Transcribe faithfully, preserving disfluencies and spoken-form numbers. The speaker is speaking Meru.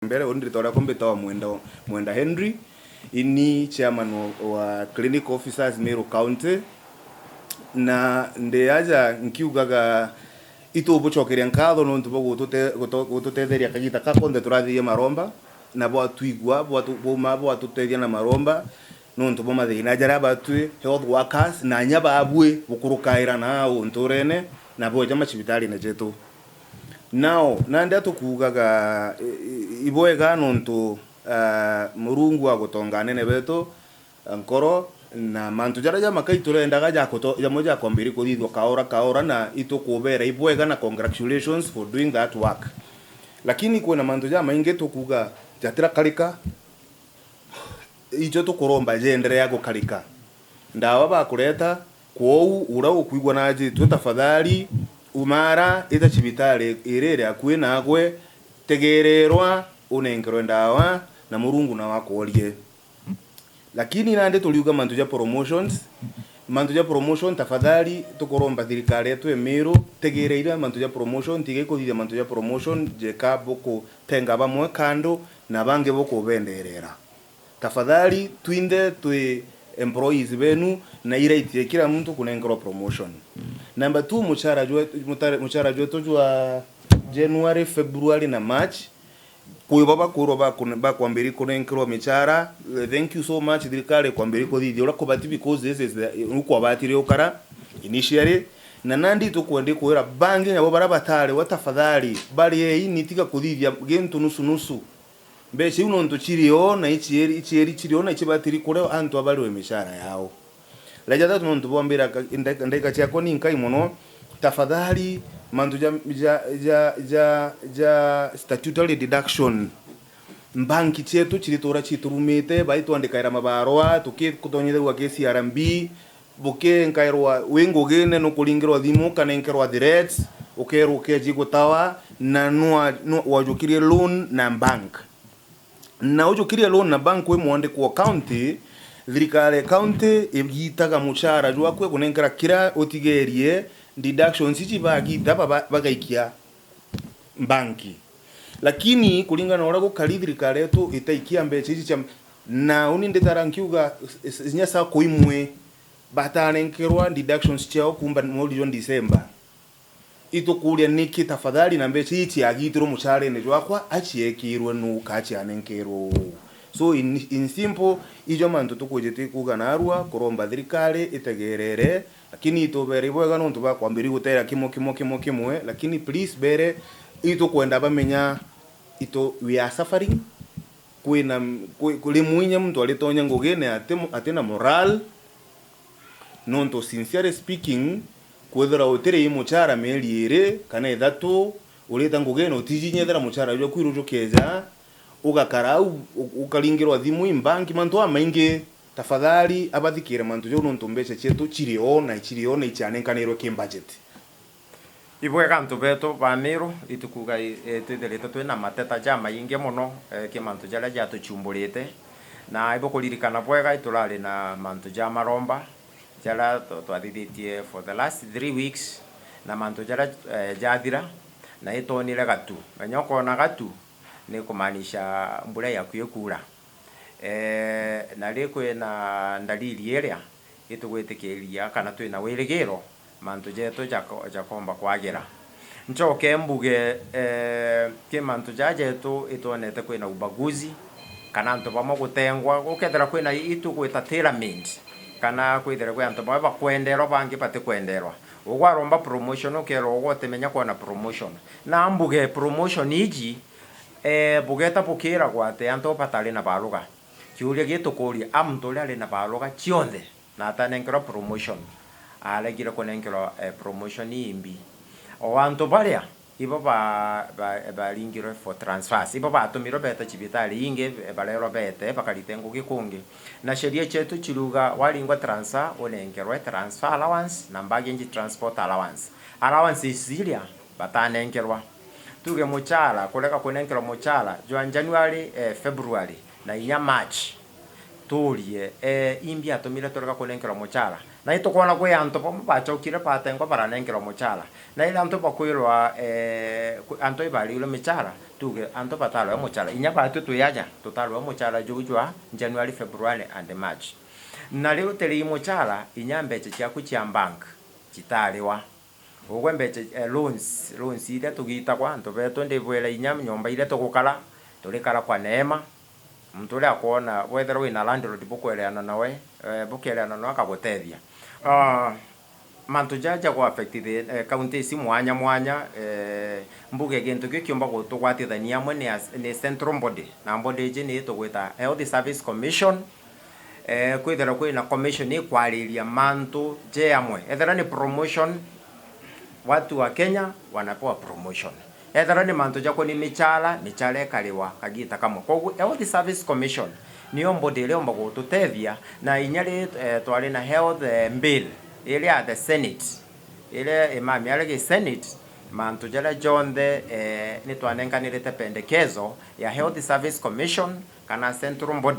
mbere, uni ritwa riakwa mbitawa Mwenda, Mwenda Henry, ini chairman wa, wa clinic officers Meru County, na ndi aja nkiugaga itubucokeria nkatho nontu bwa gutute-, guto-, gututetheria kagita ka konthe turathirie maromba, na bwatwigua, bwatu-, bwauma bwatutethia na maromba, nontu bwa mathina jaria batwi health workers na nya babwi bukurukaira na au nturene na bweja macibitarine jetu. Now, nandi atukuugaga, i-, i-, ibwega nontu, ah, Murungu agutonga anene betu, nkoro, na mantu jaria ja makai turendaga ja kuto-, jamwe jakwambiria kuthithua kaora kaora, na itukubera ibwega na congratulations for doing that work. Lakini kwina mantu jamaingi tukuuga jatirakarika, ijo tukuromba jenderea gukarika. Ndawa bakureta, kwou uria ukwigua najitue, tafadhali, umara, ita cibitari iri iri akui nagwe, tegererwa, unenkerwe ndawa, na Murungu nawe akworie. Lakini nandi turiuga mantu ja promotions, mantu ja promotion, tafadhali, tukuromba thirikari yetu ya Meru, tegereira mantu ja promotion, tigai kuthithia mantu ja promotion jeka bukutenga bamwe kando na bangi bukubenderera. Tafadhali, twinthe twi employees benu, na i right ya kila muntu kunenkerwa promotion. Number two, muchara jwe-, mutare-, muchara jwetu jwa January, February na March, kwi baba bakwirwa bakune-, bakwambiria kunenkerwa michara. Eh, thank you so much, thirikari ikwambiria kuthithia uria kubati, because this is the, ukwabatire ukara initially. Na nandi tukwendi kwira bangi nabo baria batari wa, tafadhali, bariei, ni tiga kuthithia gintu nusu nusu. Mbeca iu nontu ciri o na icieri, icieri ciri o na icibatiri kuria antu abariwe michara yao. Raja thatu nontu bwambira ka-, ndagika, ndagika ciakwa ni nkai mono, tafadhali, mantu ja, ja, ja, ja, ja statutory deduction. Mbanki cietu ciri tura citurumite, baitwandikaira mabarua, tukitonyethagua ki C R B, bukinkairwa wi ngugine, nukuringirwa thimu, ukanenkerwa threats, ukerwa ukeji gutawa, na nwa-, nwa-, wajukirie loan na bank. Na ujukirie loan na bank wi mwandiki wa county, thirikari ya county igitaga muchara jwaku, ikunenkera kira utigerie deductions iji bagita baba-, bagaikia mbanki. Lakini kuringana na uria gukari, thirikari yetu itaikia mbeca iji cia, na uni nditara nkiuga, s-, s-, inya sacco imwe batanenkerwa deductions ciao kumba mweri jwa December. Itukuria niki tafadhali na mbeca ii ciagitirwe mucarene jwakwa, aciekirwe nu ka cianenkerwe uu? So in, in simple, ijo mantu tukujite kuuga narua, kuromba thirikari itegerere, lakini itubere ibwega nontu bakwambiria gutera kimwe, kimwe, kimwe, kimwe, lakini please bere, itukwenda bamenya itu, we are suffering, kwina, kwi, kwi, rimwe inya muntu aritonya ngugine ati, atina moral, nontu sincerely speaking, kwithirwa utiri i muchara mieri iri kana ithatu, urita ngugine utiji inya ethira muchara jwaku iru jukeja, ugakara au, u-, ukaringirwa thimu i mbanki, mantu jamaingi, tafadhali abathikire mantu jau nontu mbeca cietu ciri o na ciri o na icianenkanirwe ki budget. Ibwega antu betu ba Miru, itukuga i-, i-, twithiritwe twina mateta jamaingi mono, eh, ki mantu jaria jatuchumburite. Na ibukuririkana bwega, iturari na mantu ja maromba, jaria twa-, twathithitie for the last three weeks, na mantu jaria, eh, jathira, na itwonire gatu. Menya ukona gatu, ni kumaanisha mbura yakui kuura. Eh, na ri kwina ndalili iria itugwitikiria kana twina wirigiro mantu jetu jako-, jakomba kwagira. Ncoke mbuge, eh, ki mantu jaja jetu itwonete kwina ubaguzi, kana antu bamwe gutengwa, gukethira kwina i-, itugwita tailor made, kana kwithire kwi antu bamwe bakwenderwa, bangi batikwenderwa. Ugwe waromba promotion, ukerwa ugwe utimenya kwona promotion. Na mbuge promotion iji, eh, bugeta bukiragwa ati antu batari na baruga. Kiuria gitukuria, a muntu uria ari na baruga cionthe na atanenkerwa promotion, aregire kunenkerwa, eh, promotion imbi. O antu baria, ibo ba, ba, baringirwe for transfers, ibo batumirwe bete cibitari ingi, eh, barerwa bete bakarite ngugi kungi. Na sheria cietu ciruga waringwa transfer, unenkerwe transfer allowance na baggage transport allowance. Allowances iria batanenkerwa. Tuge muchara, kurega kunenkerwa muchara jwa January, eh, February, na inya March. Tuurie, eh, imbi atumire turega kunenkerwa muchara? Na itukwona kwi antu bamwe bachokire batengwa baranenkerwa muchara. Na ira antu bakwirwa, eh, kwi-, antu ibarigirwe michara, tuge antu batarwe muchara. Inya batwi twi aja, tutarwe muchara juu jwa January, February and March. Na riu utiri muchara, inya mbecha ciaku cia bank chitariwa. Ugwe mbecha, eh, loans, loans iria tugitagwa, antu betu ndibwira inya nyomba iria tugukara, turikara kwa neema. Muntu uria akwona, wethirwa wina landlord bukwereana nawe, eh, bukereana nawe akagutethia. Ah, mantu jaja jagu affect the, eh, county ici mwanya mwanya, eh, mbuge gintu kiu kiumba gutugwatithania amwe ni as-, ni central body, na body iji ni tugwita Health Service Commission, eh, kwithirwa kwina commission ikwariria mantu je amwe. Ethira ni promotion, watu wa Kenya wanapewa promotion. Ethira ni mantu jakoni michara, michara ikariwa kagita kamwe. Koguo Health Service Commission niyo body iria yomba gututethia, na inya ri, eh, twari na health, eh, bill iria ya the Senate, iria imami ari gi Senate, mantu jaria jonthe, eh, nitwanenkanirite pendekezo ya Health Service Commission kana central body